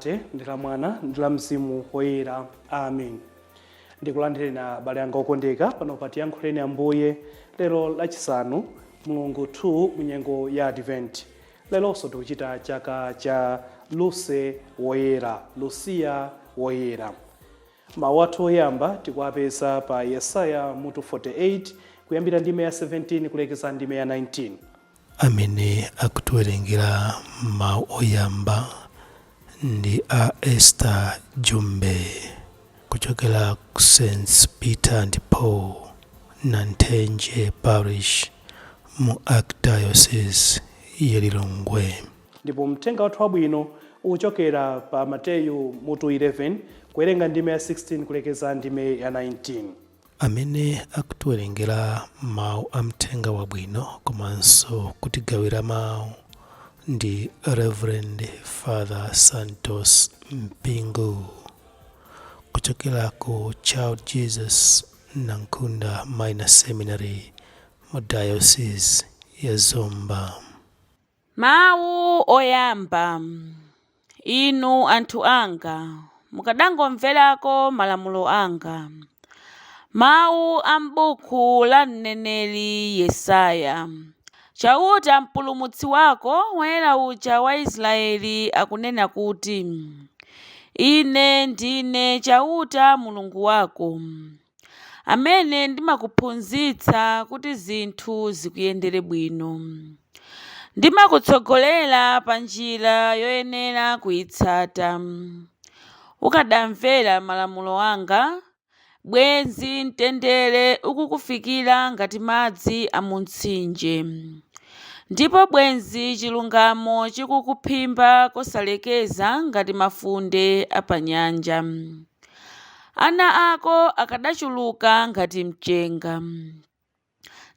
Atate, ndi la Mwana, ndi la Mzimu Woyera. Amen. Ndikulandireni, abale anga okondeka, pano pa Tiyankhuleni Ambuye, lero Lachisanu, Mulungu 2 mu nyengo ya Advent. Leronso tikuchita chaka cha Lucy Woyera, Lucia Woyera. Mawu athu oyamba tikuwapeza pa Yesaya mutu 48, kuyambira ndime ya 17 kulekeza ndime ya 19. Amene akutiwerengera mawu oyamba ndi a Esther Jumbe kuchokera ku St Peter and Paul, Nathenje Parish, mu Archdiocese ya Lilongwe. Ndipo mthenga wathu wabwino ukuchokera pa Mateyu mutu 11, kuwerenga ndime ya 16 kulekeza ndime ya 19. Amene akutiwerengera mawu a mthenga wabwino komanso kutigawira mawu ndi Reverend Father Santos Mpingo kuchokera ku Child Jesus Nankhunda Minor Seminary mu Diocese ya Zomba. Mawu oyamba. Inu anthu anga, mukadangomverako malamulo anga. Mawu a m'buku la mneneri Yesaya. Chauta Mpulumutsi wako, Woyera uja wa Israeli, akunena kuti, Ine ndine Chauta Mulungu wako, amene ndimakuphunzitsa kuti zinthu zikuyendere bwino. Ndimakutsogolera pa njira yoyenera kuyitsata. Ukadamvera malamulo anga, bwenzi mtendere ukukufikira ngati madzi a mu mtsinje, ndipo bwenzi chilungamo chikukuphimba kosalekeza ngati mafunde a pa nyanja. Ana ako akadachuluka ngati mchenga,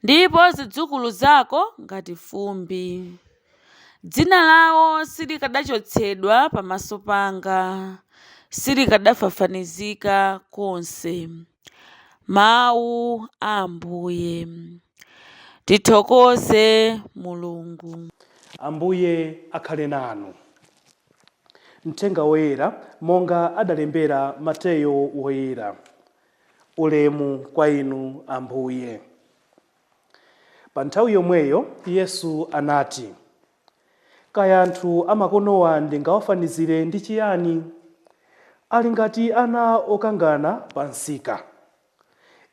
ndipo zidzukulu zako ngati fumbi. Dzina lawo silikadachotsedwa pamaso panga, silikadafafanizika konse. Mawu a Ambuye. Tithokoze Mulungu. Ambuye akhale nanu. Mthenga Woyera monga adalembera Mateyo Woyera. Ulemu kwa inu, Ambuye. Pa nthawi yomweyo Yesu anati, Kaya anthu amakonowa ndingawafanizire ndi chiyani? Ali ngati ana okangana pa msika.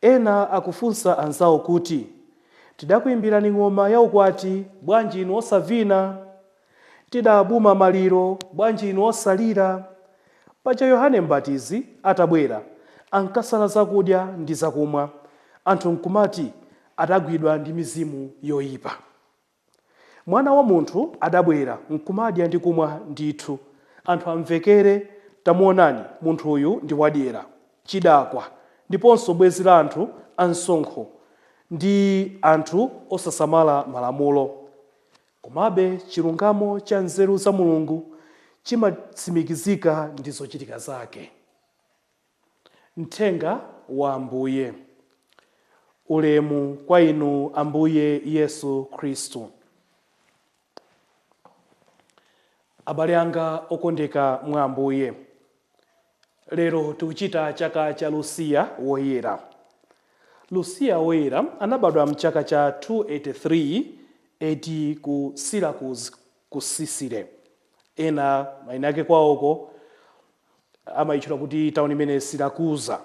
Ena akufunsa anzawo kuti, Tidakuimbirani ng'oma ya ukwati, bwanji inu osavina? Tidabuma maliro, bwanji inu osalira? Paja Yohane Mbatizi atabwera, ankasala zakudya ndi zakumwa, anthu nkumati, Adagwidwa ndi mizimu yoipa. Mwana wa Munthu adabwera nkumadya ndi kumwa ndithu, anthu amvekere, Tamuwonani, munthu uyu ndi wadyera, chidakwa, ndiponso bwenzi la anthu amsonkho ndi anthu osasamala malamulo. Komabe chilungamo cha nzeru za Mulungu chimatsimikizika ndi zochitika zake. Mthenga wa Ambuye. Ulemu kwa inu, Ambuye Yesu Khristu. Abale anga okondeka mwa Ambuye, lero tikuchita chaka cha Lucia Woyera. Lucia Woyera anabadwa mchaka cha 283 AD ku Syracuse ku Sicily. Ena mayina ake kwawoko amayitchula kuti tauni imene Sirakuza,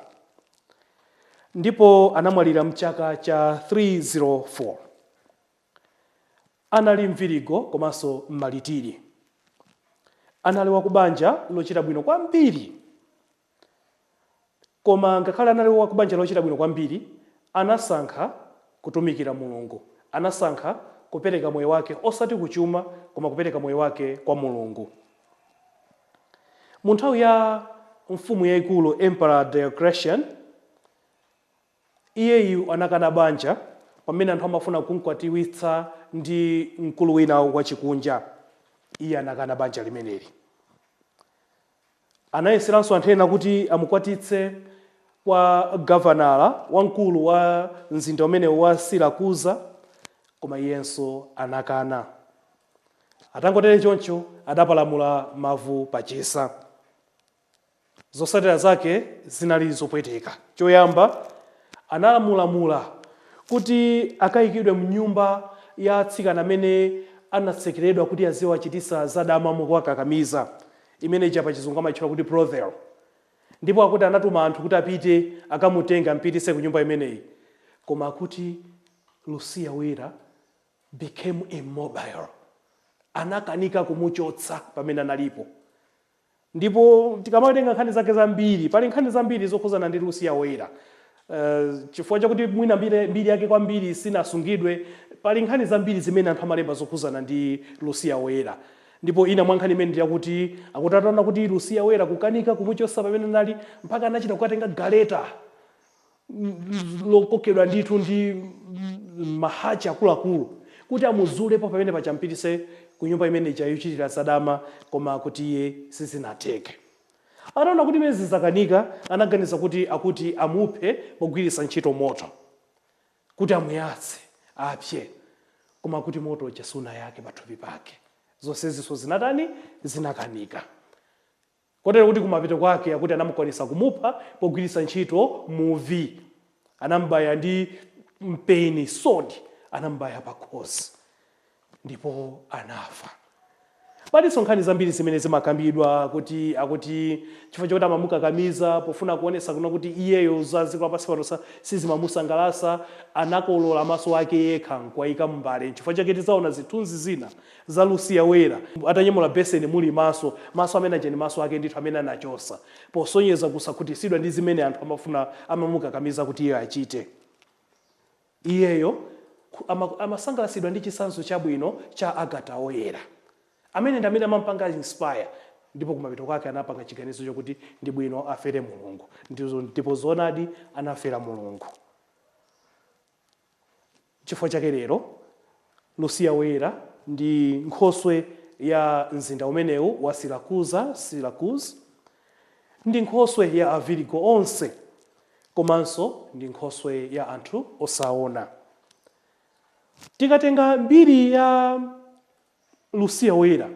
ndipo anamwalira mchaka cha 304. Anali mvirigo komanso mmalitiri. Anali wakubanja lochita bwino kwambiri, koma ngakhale anali wakubanja lochita bwino kwambiri, anasankha kutumikira Mulungu. Anasankha kupereka moyo wake osati kuchuma, koma kupereka moyo wake kwa Mulungu. Mu nthawi ya mfumu yaikulu Emperor Diocletian, iyeyu anakana banja pamene anthu amafuna kumkwatiwitsa ndi mkulu wina wachikunja. Iye anakana banja limeneli. Anayeseranso anthu ena kuti amukwatitse kwa gavanala wamkulu wa mzinda umenewu wa Sirakuza, koma iyenso anakana. Atangotere choncho, adapalamula mavu pachisa. Zotsatira zake zinali zopweteka. Choyamba, analamula kuti akayikidwe mnyumba ya atsikana amene anatsekeredwa kuti aziwachitisa zadama mukuwakakamiza, imene ija pachizungu amatchula kuti brothel. Ndipo akuti anatuma anthu kuti apite akamutenga, ampitise ku nyumba imeneyi, koma akuti Lucia Woyera became immobile, anakanika kumuchotsa pamene analipo. Ndipo tikamawerenga nkhani zake zambiri, pali nkhani zambiri zokhuzana ndi Lucia Woyera, chifukwa chakuti mwina mbiri yake kwambiri sinasungidwe. Pali nkhani zambiri zimene anthu amalemba zokhuzana ndi Lucia Woyera, ndipo ina mwa nkhani imene ndiyakuti akuti ataona kuti Lucia Woyera kukanika kumuchotsa pamene anali, mpaka anachita kukatenga galeta lokokedwa ndithu ndi mahachi akuluakulu kuti amuzulepo pamene pachampitise ku nyumba imene ija yochitira zadama, koma kuti iye sizinatheke. Ataona kuti imene zizakanika, anaganiza kuti akuti amuphe pogwiritsa ntchito moto, kuti amuyatse apye, koma kuti moto uja sunayake pathupi pake. Zonsezinso zinatani? Zinakanika. Kotero kuti kumapeto kwake akuti anamukwanisa kumupha pogwiritsa ntchito muvi. Anambaya ndi mpeni, sword, anambaya pakhosi ndipo anafa. Palinso nkhani zambiri zimene zimakambidwa kuti akuti chifukwa chokuti amamukakamiza, pofuna kuonesa kuna kuti iyeyo za dziko lapansi pano sizimamusangalasa, anakolola maso ake yekha nkuwayika m'mbale. Chifukwa chake tizaona zithunzi zina za Lucia Woyera atanyamula beseni muli maso. Maso amene aja ndi maso ake ndithu amene anachosa, posonyeza kusakhutitsidwa ndi zimene anthu amafuna, amamukakamiza kuti iye achite. Iyeyo amasangalatsidwa ndi chitsanzo chabwino cha Agata Woyera, amene ndi amene amampanga inspire, ndipo kumapeto kwake anapanga chiganizo chokuti ndi bwino afere Mulungu. Ndipo zoonadi anafera Mulungu. Chifukwa chake lero Lucia Woyera ndi nkhoswe ya mzinda umenewu wa Sirakuza, Syracuse, ndi nkhoswe ya avirigo onse, komanso ndi nkhoswe ya anthu osaona. Tikatenga mbiri ya Lucia Woyera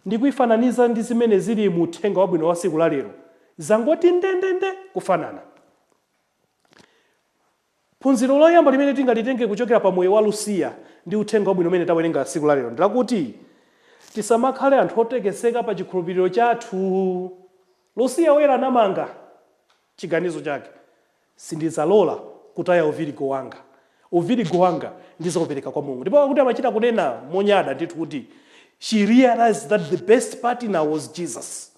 ndi kuifananiza ndi zimene zili mu uthenga wabwino wa tsiku la lero, zangoti ndendende kufanana. Phunziro loyamba limene tingalitenge kuchokera pa moyo wa Lucia ndi uthenga wabwino umene tawerenga tsiku la lero ndilakuti tisamakhale anthu otekeseka pa chikhulupiriro chathu. Lucia Woyera anamanga chiganizo chake: "Sindidzalola kutaya uvirigo wanga, uvirigo wanga ndizaupereka kwa Mulungu." Ndipo akuti amachita kunena monyada ndithu kuti she realized that the best partner was Jesus.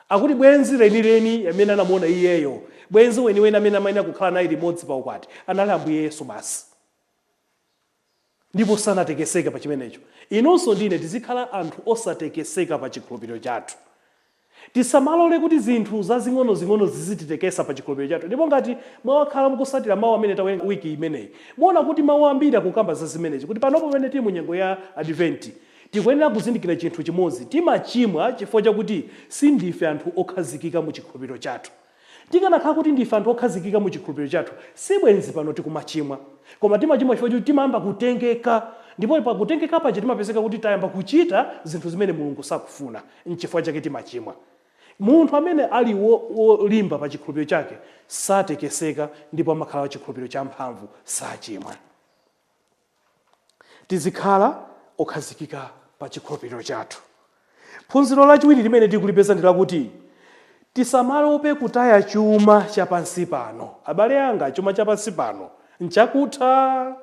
Akuti bwenzi lenileni amene anamuona iyeyo, bwenzi weniweni amene amayenera kukhala naye limodzi pa ukwati, anali Ambuye Yesu basi, ndipo sanatekeseke pa chimenecho. Inunso ndine tizikhala anthu osatekeseka pa chikhulupiriro chathu. Tisamalole kuti zinthu zazing'onozing'ono zizititekesa pa chikhulupiriro chathu. Ndipo ngati mwakhala mukusatira mawu amene tawerenga wiki imeneyi, muona kuti mawu ambiri akukamba za zimenezi, kuti panopo pamene tili mu nyengo ya Adventi, tikuyenera kuzindikira chinthu chimodzi: timachimwa chifukwa chakuti sindife anthu okhazikika mu chikhulupiriro chathu. Tikanakhala kuti ndife anthu okhazikika mu chikhulupiriro chathu, sibwenzi pano tikumachimwa. Koma timachimwa chifukwa chakuti timayamba kutengeka, ndipo pakutengeka paja timapezeka kuti tayamba kuchita zinthu zimene Mulungu sakufuna. Nchifukwa chake timachimwa. Munthu amene ali wolimba pa chikhulupiriro chake satekeseka, ndipo amakhala wa chikhulupiriro champhamvu, sachimwa. Tizikhala okhazikika pa chikhulupiriro chathu. Phunziro lachiwiri limene tikulipeza ndi lakuti tisamalope kutaya chuma chapansi pano. Abale anga, chuma chapansi pano nchakutha.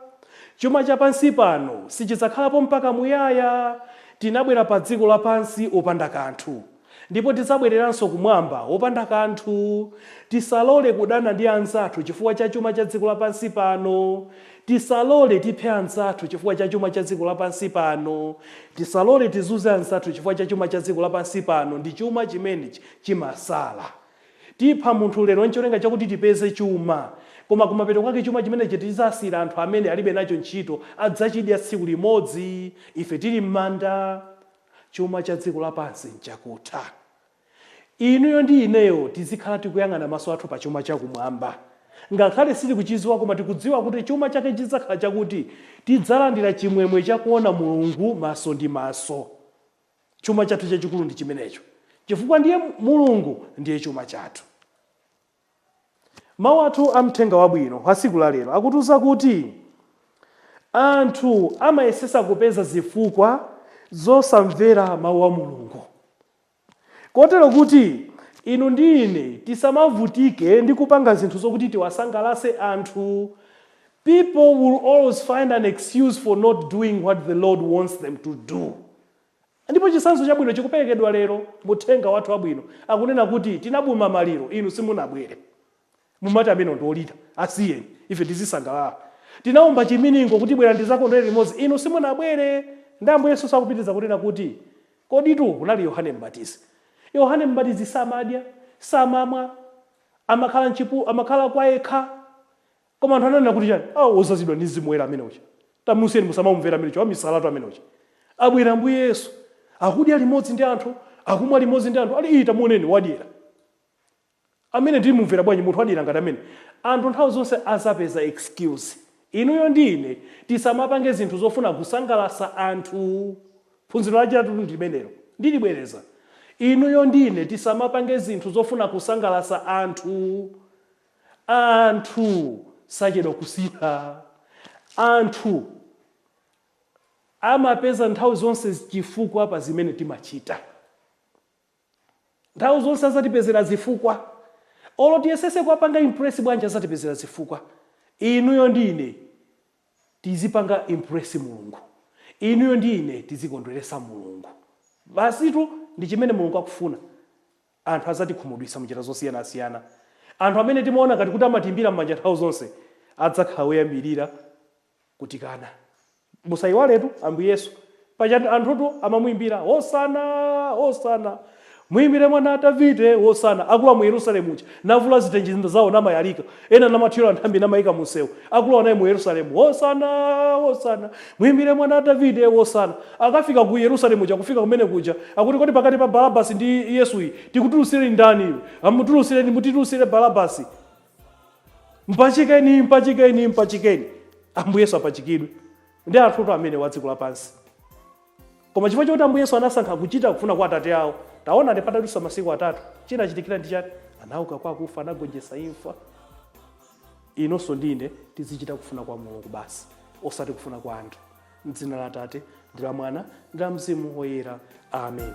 Chuma chapansi pano sichidzakhalapo mpaka muyaya. Tinabwera pa dziko lapansi opanda kanthu, ndipo tidzabwereranso kumwamba opanda kanthu. Tisalole kudana ndi anzathu chifukwa cha chuma cha dziko lapansi pano. Tisalole tiphe anzathu chifukwa cha chuma cha dziko lapansi pano. Tisalole tizunze anzathu chifukwa cha chuma cha dziko lapansi pano. Ndi chuma chimene chimasala. Tipha munthu lero ncholinga chakuti tipeze chuma, koma kumapeto kwake chuma chimenechi tidzasiyira anthu amene alibe nacho ntchito, adzachidya tsiku limodzi ife tili m'manda. Chuma cha dziko lapansi nchakutha. Inuyo ndi ineyo tizikhala tikuyang'ana maso athu pa chuma chakumwamba. Ngakhale sitikuchidziwa, koma tikudziwa kuti chuma chake chidzakhala chakuti tidzalandira chimwemwe chakuona Mulungu maso ndi maso. Chuma chathu chachikulu ndi chimenecho. Chifukwa ndiye Mulungu ndiye chuma chathu. Mawu athu amthenga wabwino wa tsiku la lero akutiuza kuti anthu amayesesa kupeza zifukwa zosamvera mawu a Mulungu, kotero kuti inu ndi ine tisamavutike ndi kupanga zinthu zokuti tiwasangalase anthu. People will always find an excuse for not doing what the Lord wants them to do. Ndipo chitsanzo chabwino chikuperekedwa lero muthenga wathu wabwino. Akunena kuti tinabuma maliro, inu simunabwere. Mumati amene ndiolira, asiyeni, ife tizisangalala. Tinawumba chiminingo kuti bwera ndizakondwere limodzi, inu simunabwere. Ndi Ambuye Yesu sakupitiriza kunena kuti koditu kunali Yohane Mbatizi. Yohane Mbatizi samadya, samamwa, amakhala mchipu, amakhala kwa yekha, koma anthu ananena kuti chani? Awo wozazidwa ndi Mzimu Woyera amene uja, tamusiyeni, musamamumvera amene uja, wamisalatu amene uja. Abwera Ambuye Yesu, akudya limodzi ndi anthu, akumwa limodzi ndi anthu, ali iyi, tamuoneni, wadyera amene, ndimumvera bwanji munthu wadyera ngati amene? Anthu nthawi zonse azapeza excuse. Inuyo ndi ine tisamapange zinthu zofuna kusangalasa anthu. Phunziro lachitatu ndi limenelo, ndilibwereza. Inuyo ndi ine tisamapange zinthu zofuna kusangalasa anthu. Anthu sachedwa kusintha. Anthu amapeza nthawi zonse chifukwa pa zimene timachita. Nthawi zonse azatipezera zifukwa. Olo tiyesese kuwapanga impress bwanji, azatipezera zifukwa. Inuyo ndi ine tizipanga impress Mulungu. Inuyo ndi ine tizikondweresa Mulungu basitu, ndi chimene Mulungu akufuna. Anthu azatikhumudwitsa munjira zosiyanasiyana. Anthu amene timaona ngati kuti amatiimbira m'manja nthawi zonse adzakhala woyambirira kutikana. Musayiwaletu Ambuye Yesu paja anthutu amamuimbira, "Hosana, hosana, muimbire mwana wa Davide, hosana." Akuluwa mu Yerusalemu uja navula zitenje zawo, namayalika, ena namathyola nthambi, namayika munsewu. Akuluwa naye mu Yerusalemu, "Hosana, hosana, muimbire mwana wa Davide, hosana." Akafika ku Yerusalemu uja, kufika kumene kuja, akuti, "Kodi pakati pa Barabasi ndi Yesuyi tikutulutsireni ndani iwe? Amutulutsireni, mutitulusire Barabasi. Mpachikeni, mpachikeni, mpachikeni." Ambuye Yesu apachikidwe ndi anthutu amene wa dziko lapansi. Koma chifukwa chokuti Ambuye Yesu anasankha kuchita kufuna kwa Atate awo, taona ndi patadutsa masiku 3 chinachitikira ndi chani? Anauka kwa akufa, anagonjetsa imfa. Inonso ndine tizichita kufuna kwa Mulungu basi, osati kufuna kwa anthu. Mdzina la Atate ndi la Mwana ndi la Mzimu Woyera, amen.